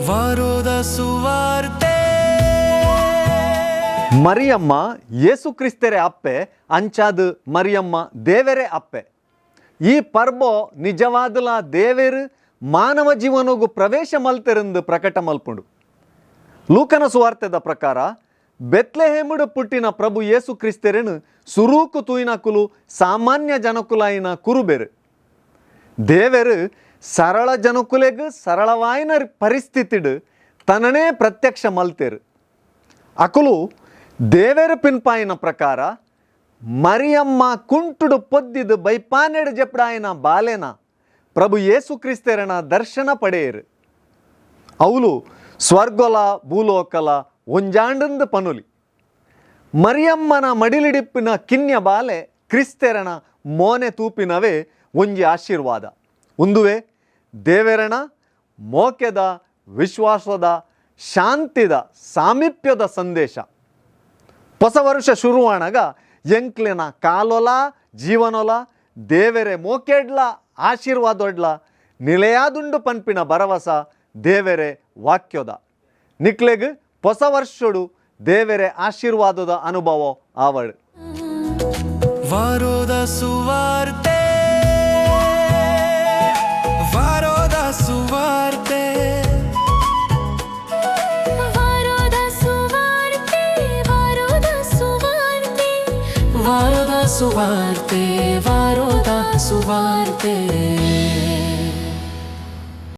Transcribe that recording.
ವಾರೋದ ಸುವಾರ್ತೆ. ಮರಿಯಮ್ಮ ಯೇಸು ಕ್ರಿಸ್ತೆರೆ ಅಪ್ಪೆ, ಅಂಚಾದ್ ಮರಿಯಮ್ಮ ದೇವೆರೆ ಅಪ್ಪೆ. ಈ ಪರ್ಬೊ ನಿಜವಾದಲ ದೇವೆರ್ ಮಾನವ ಜೀವನೊಗು ಪ್ರವೇಶ ಮಲ್ತೆರೆಂದು ಪ್ರಕಟ ಮಲ್ಪುಂಡು. ಲೂಕನ ಸುವಾರ್ತೆದ ಪ್ರಕಾರ ಬೆತ್ಲೆಹೇಮುಡು ಪುಟ್ಟಿನ ಪ್ರಭು ಯೇಸು ಕ್ರಿಸ್ತೆರೆನ್ ಸುರೂಕು ತೂಯಿನಕುಲು ಸಾಮಾನ್ಯ ಜನಕುಲಾಯಿನ ಕುರುಬೆರು. ದೇವೆರ್ ಸರಳ ಜನಕುಲೆಗ್ ಸರಳವಾಯಿನ ಪರಿಸ್ಥಿತಿಡ್ ತನನೇ ಪ್ರತ್ಯಕ್ಷ ಮಲ್ತೆರ್. ಅಕುಲು ದೇವೆರ್ ಪಿನ್ಪಾಯಿನ ಪ್ರಕಾರ ಮರಿಯಮ್ಮ ಕುಂಟುಡು ಪೊದ್ದಿದ್ ಬೈಪಾನೆಡ್ ಜೆಪ್ಡಾಯಿನ ಬಾಲೆನ ಪ್ರಭು ಯೇಸು ಕ್ರಿಸ್ತೆರೆನ ದರ್ಶನ ಪಡೆಯೆರ್. ಅವುಲು ಸ್ವರ್ಗೊಲ ಭೂಲೋಕಲ ಒಂಜಾಂಡಂದು ಪನುಲಿ. ಮರಿಯಮ್ಮನ ಮಡಿಲಿಡಿಪ್ಪಿನ ಕಿನ್ಯ ಬಾಲೆ ಕ್ರಿಸ್ತೆರನ ಮೋನೆ ತೂಪಿನವೇ ಒಂಜಿ ಆಶೀರ್ವಾದ. ಉಂದುವೆ ದೇವೆರನ ಮೋಕೆದ ವಿಶ್ವಾಸದ ಶಾಂತಿದ ಸಾಮೀಪ್ಯದ ಸಂದೇಶ. ಹೊಸ ವರುಷ ಶುರುವಾಣಗ ಎಂಕ್ಲೆನ ಕಾಲೊಲ ಜೀವನೊಲ ದೇವೆರೆ ಮೋಕೆಡ್ಲ ಆಶೀರ್ವಾದೊಡ್ಲ ನಿಲೆಯಾದುಂಡು ಪನ್ಪಿನ ಭರವಸ ದೇವೆರೆ ವಾಕ್ಯದ. ನಿಕ್ಲೆಗ್ ಹೊಸ ವರ್ಷೊಡು ದೇವೆರೆ ಆಶೀರ್ವಾದದ ಅನುಭವ ಆವಡ್. ವಾರೋದ ಸುವಾರ್ತೆ, ವಾರೋದ ಸುವಾರ್ತೆ. ವಾರೋದ ಸುವಾರ್ತೆ, ವಾರೋದ ಸುವಾರ್ತೆ. ವಾರೋದ ಸುವಾರ್ತೆ, ವಾರೋದ ಸುವಾರ್ತೆ.